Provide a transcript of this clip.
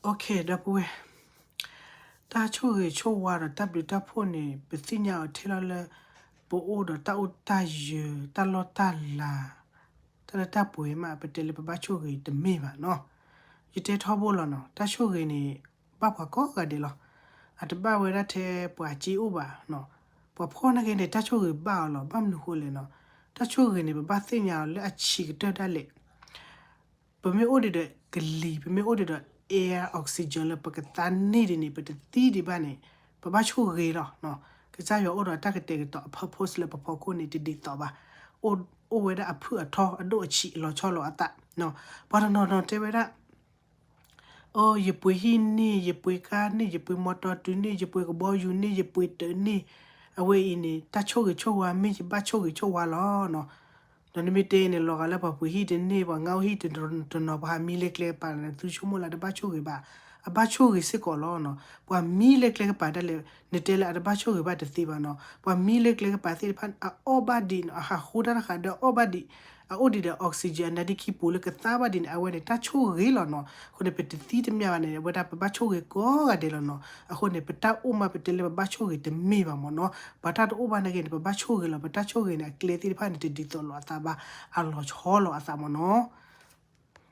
ဒီပုၢ်ဝဲၢ်, တၢ်ဆိၣ်ဂ့ၤဆိၣ်ဝါဒီးတၢ်ဘျုးတၢ်ဖှိၣ်န့ၣ် ပသ့ၣ်ညါအီၤထဲလီၤလၢ ပအိၣ်ဒီးတၢ်အိၣ်တၢ်ယၢၤ တၢ်လီၢ်တၢ်လၤ တၢ်လၢတၢ်ပှဲၤမး ပတဲလၢပဘၣ်ဆိၣ်ဂ့ၤတမ့ၢ်ဘၣ်နီၤ. ယတဲထီဘိလီၤနီၤ, တၢ်ဆိၣ်ဂ့ၤန့ၣ် ဘၣ်ပှၤကိးဂၤဒဲးလီၤ. အတဘၣ်ဝဲဒၣ်ထဲပှၤစ့အိၣ်ဘၣ်နီၤ. ပှၤဖှီၣ်နာ်က့န့ၣ် တၢ်ဆိၣ်ဂ့ၤဘၣ်အီၤလီၤ. ဘၣ်မနုၤဃိလဲၣ်နီၤ, တၢ်ဆိၣ်ဂ့ၤန့ၣ် ပဘၣ်သ့ၣ်ညါအီၤလၢအဆံးကတၢၢ်ဒၣ်လဲာ် ပမ့ၢ်အိၣ်ဒံးဒီးကလံၤ, ပမ့ၢ်အိၣ်ဒံးဒီး air oxygen လၢပကသါန့ၢ်ဒံးန့ၣ် ပတသံဒံးဘၣ်န့ၣ် ပဘၣ်ဆိၣ်ဂ့ၤလီၤ. ကစၢ်ယွၤအိၣ်ဒီးတၢ်ကတဲာ်ကတီၤအ purpose လၢပဖီခိၣ်န့ၣ် တဒ်သိးဘၣ်. အိၣ်ဝဲဒၣ်အဖုၣ်အထီ အဒိၣ်အဆံး အလီၤဆီလီၤအသး. ပှၤတနီၤနီၤတဲဝဲဒၣ် အိ ယပှ့ၤဟံၣ်န့ၢ်, ယပှ့ၤကါန့ၢ်, ယပှ့ၤမီတီတုၤန့ၢ်, ယပှ့ၤကဘီယူၤန့ၢ်, ယပှ့ၤတၢးန့ၢ်, အဝဲအံၤန့ၣ် တၢ်ဆိၣ်ဂ့ၤဆိၣ်ဝါမ့ၢ်ယဘၣ်ဆိၣ်ဂ့ၤဆိၣ်ဝါလီၤ. ဒီးနမ့ၢ်တဲန့ၣ် လီၤဂာ်လၢပှၤပှ့ၤဟံၣ်တန့ၢ်, ပှၤငါအိၣ်ဟံၣ်တနီၤ ပှၤမံလၢကျဲကပၤန့ၣ် သုဆိကမိၣ်လၢတဘၣ်ဆိၣ်ဂ့ၤဘၣ်, အဘၣ်ဆိၣ်ဂ့ၤစ့ၢ်ကီးလီၤ. ပှၤမံလၢကျဲကပၤဒၣ်လဲာ် နတဲလၢအတဘၣ်ဆိၣ်ဂ့ၤဘၣ်တသ့ဘၣ်နီၤ. ပှၤမံလၢကျဲကပၤသ့ၣ်တဖၣ်န့ၣ် အအီၣ်ဘၣ်ဒံးနီၤ, အဟးဃိတၢ်တဃာ်ဒီးအီၣ်ဘၣ်ဒံး, အအိၣ်ဒံးဒီး oxygen အနါဒ့ခံပူၤလၢကသါဘၣ်ဒံးန့ၣ် အဝဲန့ၣ် တၢ်ဆိၣ်ဂ့ၤလီၤနီၤ. အဃိန့ၣ် ပတသံတမံၤဘၣ်န့ၣ် အဝဲဒၣ်ပဘၣ်ဆိၣ်ဂ့ၤကိးဂၤဒဲးလီၤနီၤ. အဃိန့ၣ် ပတၢ်အိၣ်မးပတဲလၢပဘၣ်ဆိၣ်ဂ့ၤတမ့ၢ်ဘၣ်မ့ၢ်နီၤ. ပှၤတၢ်တအိၣ်ဘၣ်နာ်က့န့ၣ် ပဘၣ်ဆိၣ်ဂ့ၤလီၤ. ပတၢ်ဆိၣ်ဂ့ၤန့ၣ် အကျဲသ့ၣ်တဖၣ်န့ၣ် တဒ်သိးလိာ်အသးဘၣ်, အလီၤဆီလိာ်အသးမ့ၢ်နီၤ.